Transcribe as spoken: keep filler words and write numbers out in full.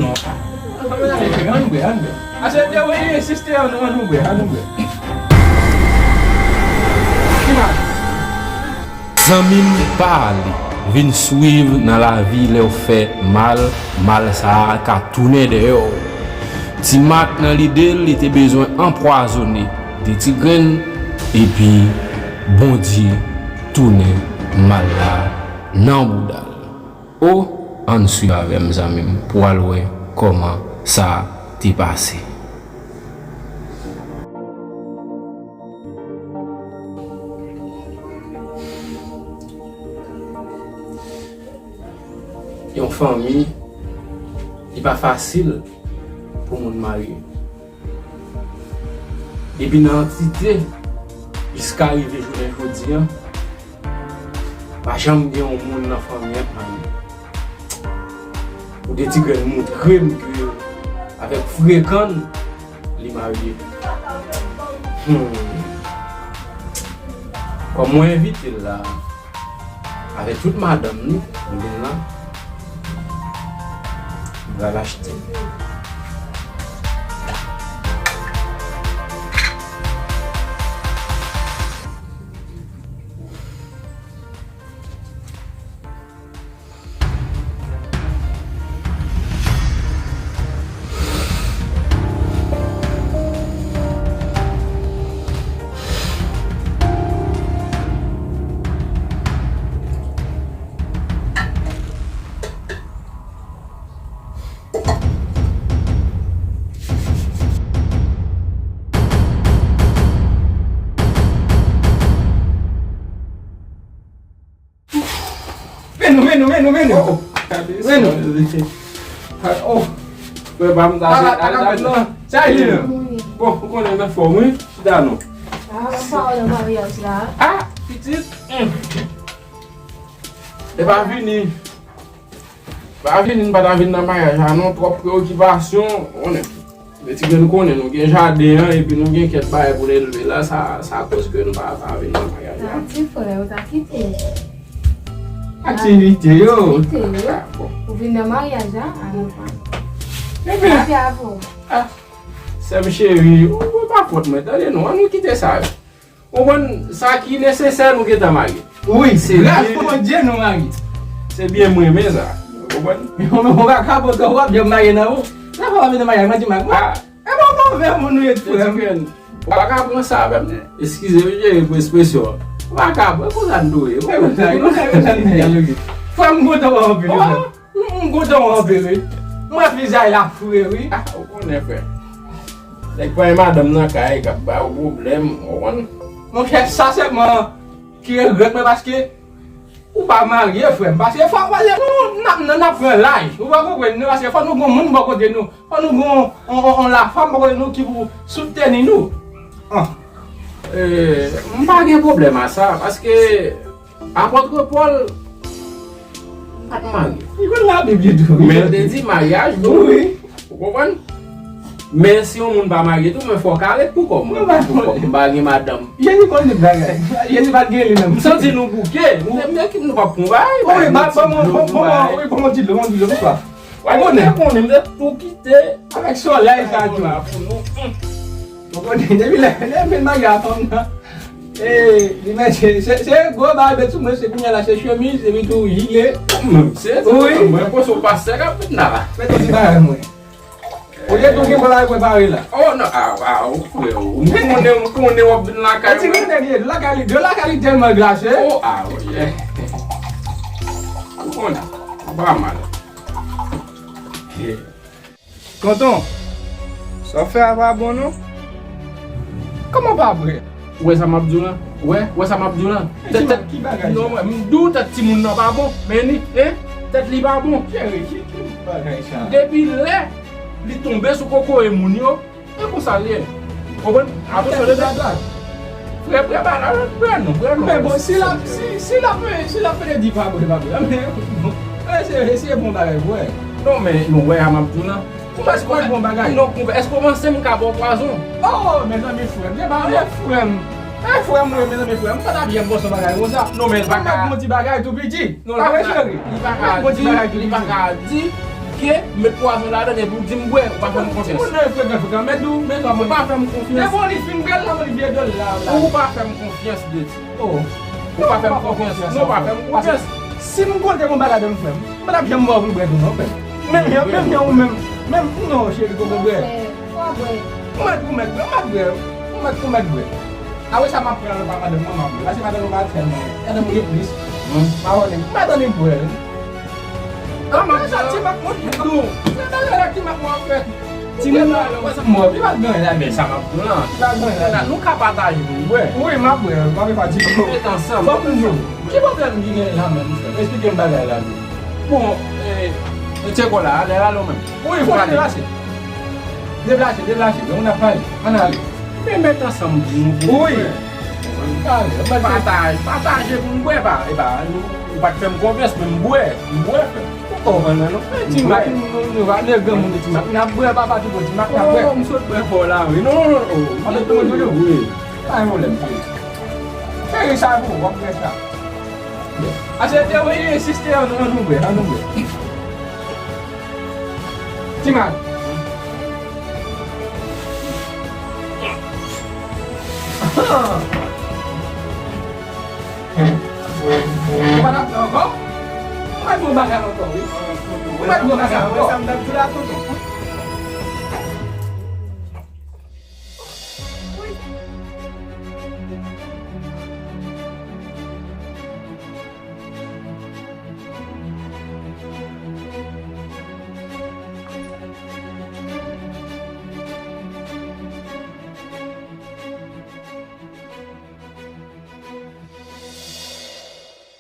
Non. Ann bwè, ann bwè. Ase de wi, ensiste, ann, ann bwè, ann bwè. Ki mal? Zanmi m, pa ale. Vin swiv nan lavi, lè w fè mal, mal sa a ka tounen dèyè w. Ti Mak nan lide l, li te bezwen anpwazone de ti grenn, epi Bondye tounen mal la nan bouda l. O, ann swiv avè m, zanmi m, pou w al wè kòman sa te pase. Yon fanmi, li pa fasil pou moun marye. Depi nan antite jiska rive jounen jodi a, pa janm gen yon moun nan fanmi an k marye. Ou de ti grenn moutre m ke avèk frekan li marye. Hmm. Kòm mwen envite l la, avèk tout madanm li, m vin la, m pral achte. Men nou, men nou, men nou, men nou. Oh, oh. Gade sa. Men nou. Oh. Frè pa m ta al, al, al, non. Sa e li, non. Bon, ou konnen m anfòm, wi. Chita non. Ah, pawòl nan maryaj la. Ah, pitit. Hmm. E pa vini. Pa vin, m pa ta vin nan maryaj la non, twòp preyokipasyon, konnen. Men ti grenn nou konnen, nou gen jaden an, epi nou gen kèk bagay pou n elve la, sa, sa koz ke nou pa, pa vin nan maryaj la. Sa ti frè, ou ta kite. Aktivite yo. Aktivite yo. Ah, bon. Ou vin nan maryaj la, a nou pa. Ebyen. Mache avè w. Ah, sè m cheri, ou, ou pa fòt mwen, tande non, an nou kite sa yo. Ou konprann sa ki nesesè nou gentan marye. Wi, se gras Bondye nou marye. Se byen m renmen sa. Ou konprann? Yon vakabon twò w ap byen marye nan ou. Sa fè w ap vin nan maryaj mwen di m ak mwen. Ah. E bon move moun ou ye tou. Ou pa ka pran sa avè m. Eskize m cheri pou ekspresyon an. Ou pa ka pran, e konsa n dwe ye. E konsa, e konsa, e konsa n dwe ye. Frè m kontan w anpil. M, m kontan w anpil, wi. M wè vizaj la fre, wi. Ah, ou konnen, frè. Nèg pa gen madanm nan kay k ap ba ou pwoblèm, ou konprann? Monchè, sensèman, ki regrèt mwen paske ou pa marye, frè m. Paske fò, paske nou, n ap, n ap pran laj. Ou pa konprann, non, paske fò nou gon moun bò kote nou. Fò nou gon, on, on, on lafanm bò kote nou ki pou soutni nou. Ah. Eh, m pa gen pwoblèm a sa, paske Apot Pòl pa t marye. Li konn Labib li tou, wi. Men l te di maryaj tou. Wi. Ou konprann? Men si yon moun pa marye tou, men fòk ale pou kò m. Mwen pa konn. Pou kò m, m pa gen madanm. Jezi konn tout bagay. Jezi pa t gen li menm. M santi nou bouke. Nou, men ki nou p ap pran bagay. Wi, ba, ban mwen, ban mwen, wi, ban mwen ti dlo, ban mwen ti dlo, m swaf. Ou konnen. Ou konnen, m te tou kite. Avèk solèy sa tou. Pou nou. Ou konnen, depi lè, lè m fin marye a fanm nan. E, li mèt, se, se, se gwo babèt sou mwen, se kounye a la, se chemiz, epi tou jile. Wi. Mwen panse w pastè k ap vin la. Mèt yon ti bagay mwen. Olye tou gen bagay prepare la. Oh, non, ah, ah, oh, frè, oh. M konnen, m konnen w ap vin lakay mwen. Ti grenn li ye, lakay li, de lakay li tèlman glase. Oh, ah, oh, yeah. Ou konnen, ou pa mal. Yeah. Tonton, sa w fè a pa bon non. Kòman pa vre? Ou wè sa m ap di w lan? Ou wè, ou wè sa m ap di w lan? Tèt, tèt, ki bagay sa? Non, mwen, m di w tèt timoun nan pa bon. Men li, hein? Tèt li pa bon. Cheri, ki, ki bagay sa? Depi lè li tonbe sou kokoye moun yo, e konsa l ye. Konprann? Apre sa, li blag. Frè, frè, pa la, frè, non, frè, non. Men bon, si l ap, si, si l ap, si l ap fè di pa bon, pa bon. Men, bon, e, se, se bon bagay, vre. Non, men, nou wè, a m ap di w lan. Ou pa kwè bon bagay. Non, konpè, èske w panse m ka ba w pwazon? Oh, mezanmi, frè m, se pa yon frè m. E frè m, wi, mezanmi, frè m. M pa t ap janm panse yon bagay konsa. Non, men, l pa ka. Bon ti bagay tou piti. Non, li pa ka, li pa ka di, li pa ka di, Ke m met pwazon ladan epi w di m bwè, ou pa fè m konfyans. Timoun nan frekan, frekan, men tou, men sa, ou pa fè m konfyans. Depi w li fin bwè l la, Olivier, de l la, la. Ou pa fè m konfyans, Deti. Oh. Ou pa fè m konfyans. Non, ou pa fè m konfyans. Si m konn te gon bagay de m fè m, m pa t ap janm ba w pou bwè tou non, frè m. Menm jan, menm jan ou menm, menm, non, cheri, koko bwè. Ou mèt, ou mèt bwè, ou mèt bwè, ou mèt, ou mèt bwè. Apre sa, m ap pran nan pa madanm mwen, m ap bwè. Paske madanm mwen pa fè m anyen. Madanm mwen gen plis. Madanm mwen pa fè m bwè. An, m ap sa, ti mak mwen fè tou. Se bagay la, ti mak mwen fè. Ti moun nan, mwen, sa mwen, li pa t gen anyen la, men sa m ap pran. Li pa t gen anyen la. Nou ka pataje pou nou bwè. Wi, m ap bwè, m ap fè ti mak. Met ansanm. Fò m di w. Ki pwoblèm ki gen la menm, frè? Esplike m bagay la, tou. Bon, e, e tcheko la, ale, ale w menm. Wi, fò deplase. Deplase, deplase, men moun ap pale. Ann ale. Men met ansanm pou nou, pou nou bwè. Wi. Ann pale, ann pale. Pataje, pataje pou nou bwè, pa, e pa, nou, ou pa t fè m konfyans, men m bwè, m bwè, frè. Ou konprann mwen, non? Ti mak, nou, nou, nou, nou, lè granmoun di ti mak, n ap bwè, papa, tou bon, ti mak, n ap bwè. Oh, m sot bwè fò la, wi. Non, non, non, oh. Ann tou moun yo, wi. Pa gen pwoblèm, cheri. Cheri, sa pou w, w ap bwè sa. Ase te, wi, ensiste, ann, ann nou bwè, ann nou bwè. Ti mak. Ou pa t ap pran ankò? Ou pa t pran bagay ankò, wi. Ou pa t pran bagay ankò. Sa m t ap di la, tonton.